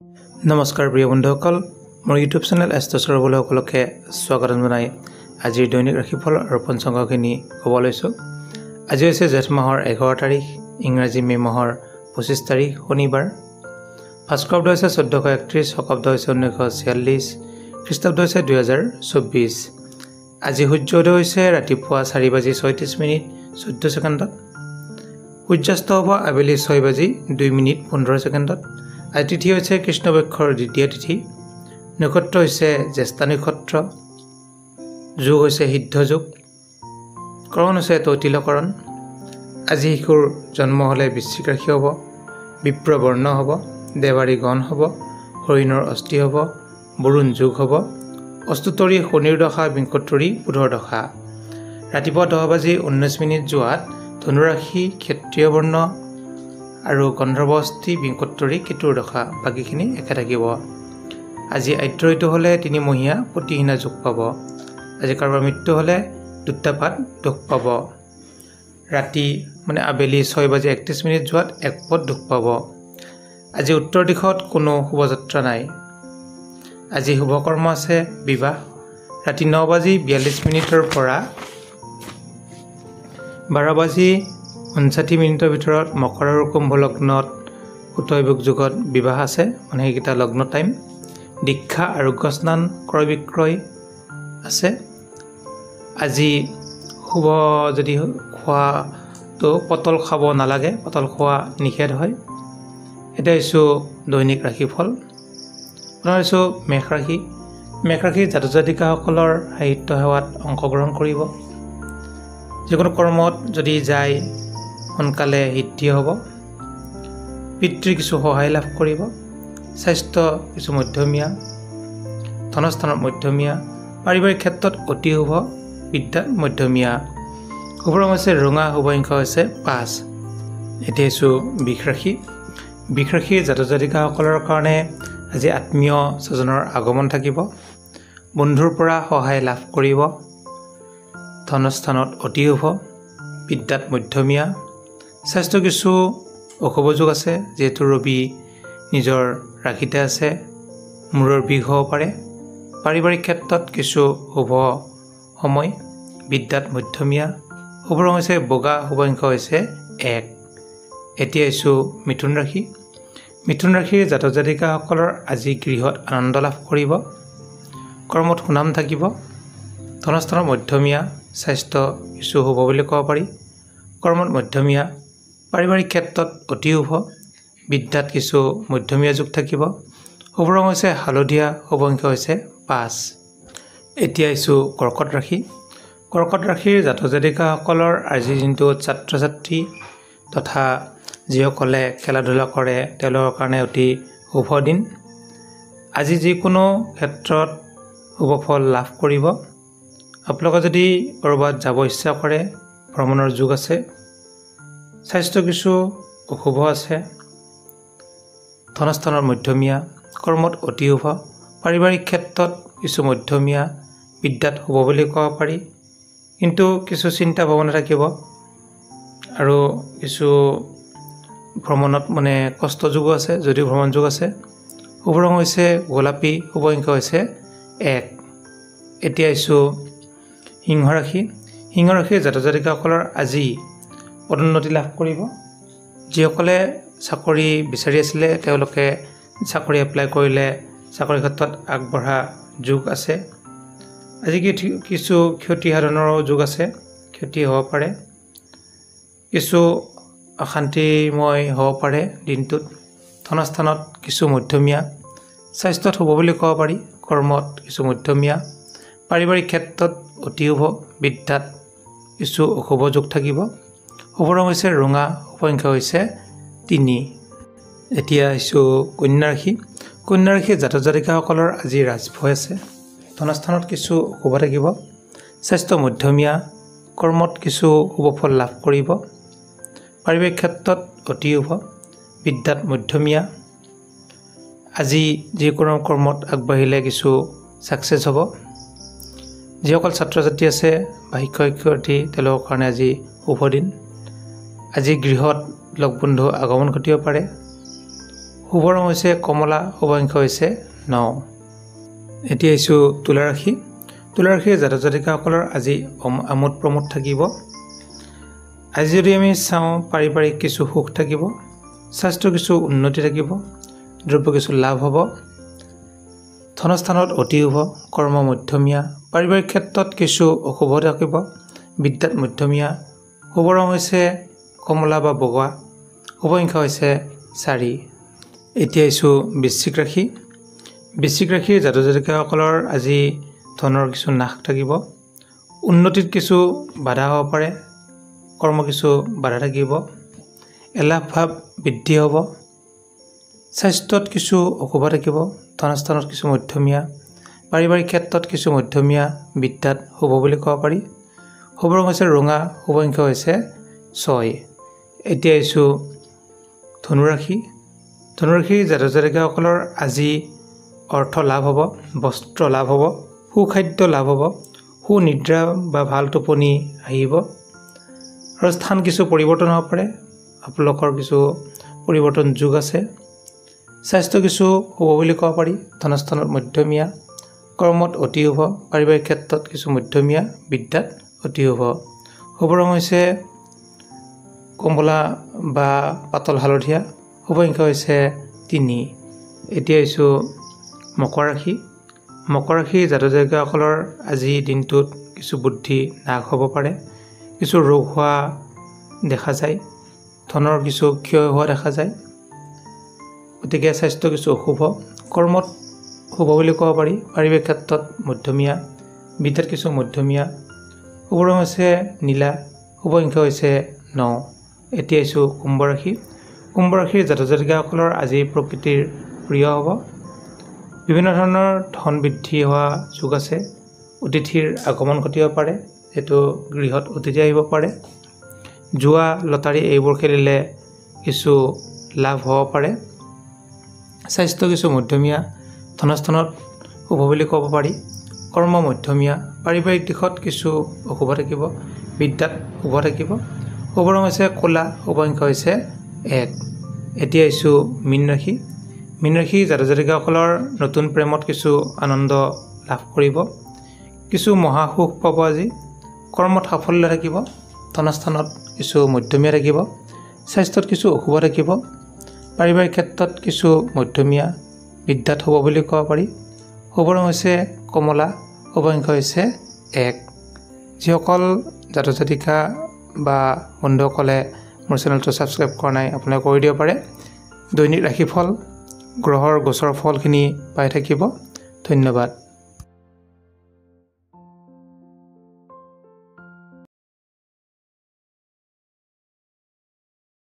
নমস্কাৰ প্ৰিয় বন্ধুসকল, মোৰ ইউটিউব চেনেল এষ্ট্ৰ'চৰবলৈ সকলোকে স্বাগতম জনাই আজিৰ দৈনিক ৰাশিফল আৰু পঞ্চাংগখিনি ক'ব লৈছোঁ। আজি হৈছে জেঠ মাহৰ 11 তাৰিখ, ইংৰাজী মে' মাহৰ 25 তাৰিখ, শনিবাৰ। ভাস্কৰাব্দ হৈছে 1431, শকাব্দ হৈছে 1946, খ্ৰীষ্টাব্দ হৈছে 2024। আজি সূৰ্য উদয় হৈছে ৰাতিপুৱা 4:36:14, সূৰ্যাস্ত হ'ব আবেলি 6:02:15। আজি তিথি হৈছে কৃষ্ণপক্ষৰ দ্বিতীয় তিথি, নক্ষত্ৰ হৈছে জ্যেষ্ঠা নক্ষত্ৰ, যোগ হৈছে সিদ্ধ যোগ, কৰণ হৈছে তৈতিলকৰণ। আজি শিশুৰ জন্ম হ'লে বৃশ্চিক ৰাশি হ'ব, বিপ্ৰ বৰ্ণ হ'ব, দেৱাৰী গণ হ'ব, হৰিণৰ অস্থি হ'ব, বৰুণ যোগ হ'ব, অষ্টুত্তৰী শনিৰ দশা, বিংশোত্তৰী বুধৰ দশা। ৰাতিপুৱা 10:19 যোৱাত ধনুৰাশি, ক্ষত্ৰিয় বৰ্ণ আৰু গন্ধৰ্ব অস্থি, বিংশোত্তৰী কেতুৰ দশা, বাকীখিনি একে থাকিব। আজি আদ্য ঋতু হ'লে তিনিমহীয়া প্ৰতিহীনা যোগ পাব। আজি কাৰোবাৰ মৃত্যু হ'লে দুটা পাত দুখ পাব। ৰাতি মানে আবেলি 6:31 যোৱাত এক পদ দুখ পাব। আজি উত্তৰ দিশত কোনো শুভযাত্ৰা নাই। আজি শুভকৰ্ম আছে বিবাহ। ৰাতি 9:42 পৰা 12:59 ভিতৰত মকৰ আৰু কুম্ভ লগ্নত সুতৈবুক যুগত বিবাহ আছে, মানে সেইকেইটা লগ্ন টাইম। দীক্ষা, আৰোগ্য স্নান, ক্ৰয় বিক্ৰয় আছে। আজি শুভ যদি খোৱাটো পটল খাব নালাগে, পটল খোৱা নিষেধ হয়। এতিয়া হৈছোঁ দৈনিক ৰাশিফল। আপোনাৰ হৈছোঁ মেষ ৰাশি। মেষ ৰাশিৰ জাতক জাতিকাসকলৰ সাহিত্য সেৱাত অংশগ্ৰহণ কৰিব। যিকোনো কৰ্মত যদি যায় সোনকালে সিদ্ধি হ'ব। পিতৃৰ কিছু সহায় লাভ কৰিব। স্বাস্থ্য কিছু মধ্যমীয়া, ধনস্থানত মধ্যমীয়া, পাৰিবাৰিক ক্ষেত্ৰত অতি শুভ, বিদ্যাত মধ্যমীয়া। শুভ ৰং হৈছে ৰঙা, শুভ সংখ্যা হৈছে 5। এতিয়া হৈছোঁ বৃষ ৰাশি। বৃষ ৰাশিৰ জাতক জাতিকাসকলৰ কাৰণে আজি আত্মীয় স্বজনৰ আগমন থাকিব। বন্ধুৰ পৰা সহায় লাভ কৰিব। ধনস্থানত অতি শুভ, বিদ্যাত মধ্যমীয়া। স্বাস্থ্য কিছু অশুভ যোগ আছে, যিহেতু ৰবি নিজৰ ৰাশিতে আছে, মূৰৰ বিষ হ'ব পাৰে। পাৰিবাৰিক ক্ষেত্ৰত কিছু শুভ সময়, বিদ্যাত মধ্যমীয়া। শুভ ৰং হৈছে বগা, শুভ সংখ্যা হৈছে 1। এতিয়া আহিছোঁ মিথুন ৰাশি। মিথুন ৰাশিৰ জাতক জাতিকাসকলৰ আজি গৃহত আনন্দ লাভ কৰিব। কৰ্মত সুনাম থাকিব। ধনস্থানত মধ্যমীয়া, স্বাস্থ্য কিছু শুভ বুলি ক'ব পাৰি। কৰ্মত মধ্যমীয়া, পাৰিবাৰিক ক্ষেত্ৰত অতি শুভ, বিদ্যাত কিছু মধ্যমীয়া যোগ থাকিব। শুভ ৰং হৈছে হালধীয়া, শুভ সংখ্যা হৈছে 5। এতিয়া আহিছোঁ কৰ্কট ৰাশি। কৰ্কট ৰাশিৰ জাতক জাতিকাসকলৰ আজিৰ দিনটোত ছাত্ৰ ছাত্ৰী তথা যিসকলে খেলা ধূলা কৰে তেওঁলোকৰ কাৰণে অতি শুভ দিন। আজি যিকোনো ক্ষেত্ৰত শুভ ফল লাভ কৰিব। আপোনালোকে যদি ক'ৰবাত যাব ইচ্ছা কৰে, ভ্ৰমণৰ যোগ আছে। স্বাস্থ্য কিছু অশুভ আছে। ধনস্থানৰ মধ্যমীয়া, কৰ্মত অতি শুভ, পাৰিবাৰিক ক্ষেত্ৰত কিছু মধ্যমীয়া, বিদ্যাত শুভ বুলি ক'ব পাৰি, কিন্তু কিছু চিন্তা ভাৱনা থাকিব আৰু কিছু ভ্ৰমণত মানে কষ্ট যোগো আছে, যদিও ভ্ৰমণ যোগ আছে। শুভ ৰং হৈছে গোলাপী, শুভ সংখ্যা হৈছে 1। এতিয়া আহিছোঁ সিংহ ৰাশি। সিংহ ৰাশিৰ জাতক জাতিকাসকলৰ আজি পদোন্নতি লাভ কৰিব। যিসকলে চাকৰি বিচাৰি আছিলে তেওঁলোকে চাকৰি এপ্লাই কৰিলে চাকৰি ক্ষেত্ৰত আগবঢ়া যোগ আছে। আজি কিছু ক্ষতি সাধনৰো যোগ আছে, ক্ষতি হ'ব পাৰে, কিছু অশান্তিময় হ'ব পাৰে দিনটোত। ধনস্থানত কিছু মধ্যমীয়া, স্বাস্থ্যত শুভ বুলি ক'ব পাৰি, কৰ্মত কিছু মধ্যমীয়া, পাৰিবাৰিক ক্ষেত্ৰত অতি শুভ, বিদ্যাত কিছু অশুভ যোগ থাকিব। শুভ ৰং হৈছে ৰঙা, শুভ সংখ্যা হৈছে 3। এতিয়া আহিছোঁ কন্যা ৰাশি। কন্যা ৰাশিৰ জাতক জাতিকাসকলৰ আজি ৰাজভয় আছে। ধনস্থানত কিছু অশুভ থাকিব। স্বাস্থ্য মধ্যমীয়া, কৰ্মত কিছু শুভ ফল লাভ কৰিব। পাৰিবাৰিক ক্ষেত্ৰত অতি শুভ, বিদ্যাত মধ্যমীয়া। আজি যিকোনো কৰ্মত আগবাঢ়িলে কিছু ছাকচেছ হ'ব। যিসকল ছাত্ৰ ছাত্ৰী আছে বা শিক্ষক শিক্ষয়িত্ৰী তেওঁলোকৰ কাৰণে আজি শুভ দিন। আজি গৃহত লগ বন্ধু আগমন ঘটিব পাৰে। শুভ ৰং হৈছে কমলা, শুভ সংখ্যা হৈছে 9। এতিয়া আহিছোঁ তুলা ৰাশি। তুলা ৰাশিৰ জাতক জাতিকাসকলৰ আজি আমোদ প্ৰমোদ থাকিব। আজি যদি আমি চাওঁ, পাৰিবাৰিক কিছু সুখ থাকিব, স্বাস্থ্য কিছু উন্নতি থাকিব, দ্ৰব্য কিছু লাভ হ'ব, ধনস্থানত অতি শুভ, কৰ্ম মধ্যমীয়া, পাৰিবাৰিক ক্ষেত্ৰত কিছু অশুভ থাকিব, বিদ্যাত মধ্যমীয়া। শুভ ৰং হৈছে কমলা বা বগা, শুভ সংখ্যা হৈছে 4। এতিয়া আহিছোঁ বৃশ্চিক ৰাশি। বৃশ্চিক ৰাশিৰ জাতক জাতিকাসকলৰ আজি ধনৰ কিছু নাশ থাকিব, উন্নতিত কিছু বাধা হ'ব পাৰে, কৰ্ম কিছু বাধা থাকিব, এলাহ ভাৱ বৃদ্ধি হ'ব, স্বাস্থ্যত কিছু অশুভ থাকিব, ধনস্থানত কিছু মধ্যমীয়া, পাৰিবাৰিক ক্ষেত্ৰত কিছু মধ্যমীয়া, বিদ্যাত শুভ বুলি ক'ব পাৰি। শুভ ৰং হৈছে ৰঙা, শুভ সংখ্যা হৈছে 6। এতিয়া আহিছোঁ ধনুৰাশি। ধনুৰাশিৰ জাতক জাতিকাসকলৰ আজি অৰ্থ লাভ হ'ব, বস্ত্ৰ লাভ হ'ব, সুখাদ্য লাভ হ'ব, সুনিদ্ৰা বা ভাল টোপনি আহিব আৰু স্থান কিছু পৰিৱৰ্তন হ'ব পাৰে, আপোনালোকৰ কিছু পৰিৱৰ্তন যুগ আছে। স্বাস্থ্য কিছু শুভ বুলি ক'ব পাৰি, ধনস্থানত মধ্যমীয়া, কৰ্মত অতি শুভ, পাৰিবাৰিক ক্ষেত্ৰত কিছু মধ্যমীয়া, বিদ্যাত অতি শুভ। শুভ ৰং হৈছে কমলা বা পাতল হালধীয়া, শুভ সংখ্যা হৈছে 3। এতিয়া আহিছোঁ মকৰ ৰাশি। মকৰ ৰাশিৰ জাতক জাতিকাসকলৰ আজিৰ দিনটোত কিছু বুদ্ধি নাশ হ'ব পাৰে, কিছু ৰোগ হোৱা দেখা যায়, ধনৰ কিছু ক্ষয় হোৱা দেখা যায়, গতিকে স্বাস্থ্য কিছু অশুভ, কৰ্মত শুভ বুলি ক'ব পাৰি, পাৰিবাৰিক ক্ষেত্ৰত মধ্যমীয়া, বিদ্যাত কিছু মধ্যমীয়া। শুভ ৰং হৈছে নীলা, শুভ সংখ্যা হৈছে 9। এতিয়া আহিছোঁ কুম্ভ ৰাশি। কুম্ভ ৰাশিৰ জাতক জাতিকাসকলৰ আজি প্ৰকৃতিৰ প্ৰিয় হ'ব, বিভিন্ন ধৰণৰ ধন বৃদ্ধি হোৱা যোগ আছে, অতিথিৰ আগমন ঘটিব পাৰে, যিহেতু গৃহত অতিথি আহিব পাৰে, জুৱা লটাৰী এইবোৰ খেলিলে কিছু লাভ হ'ব পাৰে, স্বাস্থ্য কিছু মধ্যমীয়া, ধনস্থানত শুভ বুলি ক'ব পাৰি, কৰ্ম মধ্যমীয়া, পাৰিবাৰিক দিশত কিছু অশুভ থাকিব, বিদ্যাত শুভ থাকিব। শুভ ৰং হৈছে ক'লা, শুভ সংখ্যা হৈছে 1। এতিয়া আহিছোঁ মীন ৰাশি। মীন ৰাশি জাতক জাতিকাসকলৰ নতুন প্ৰেমত কিছু আনন্দ লাভ কৰিব, কিছু মহাসুখ পাব আজি, কৰ্মত সাফল্য থাকিব, ধনস্থানত কিছু মধ্যমীয়া থাকিব, স্বাস্থ্যত কিছু অশুভ থাকিব, পাৰিবাৰিক ক্ষেত্ৰত কিছু মধ্যমীয়া, বিদ্যাত শুভ বুলি ক'ব পাৰি। শুভ ৰং হৈছে কমলা, শুভ সংখ্যা হৈছে 1। যিসকল জাতক জাতিকা বা বন্ধুসকলে মোৰ চেনেলটো ছাবস্ক্ৰাইব কৰা নাই, আপোনালোকে কৰি দিব পাৰে। দৈনিক ৰাশিফল, গ্ৰহৰ গোচৰ ফলখিনি পাই থাকিব। ধন্যবাদ।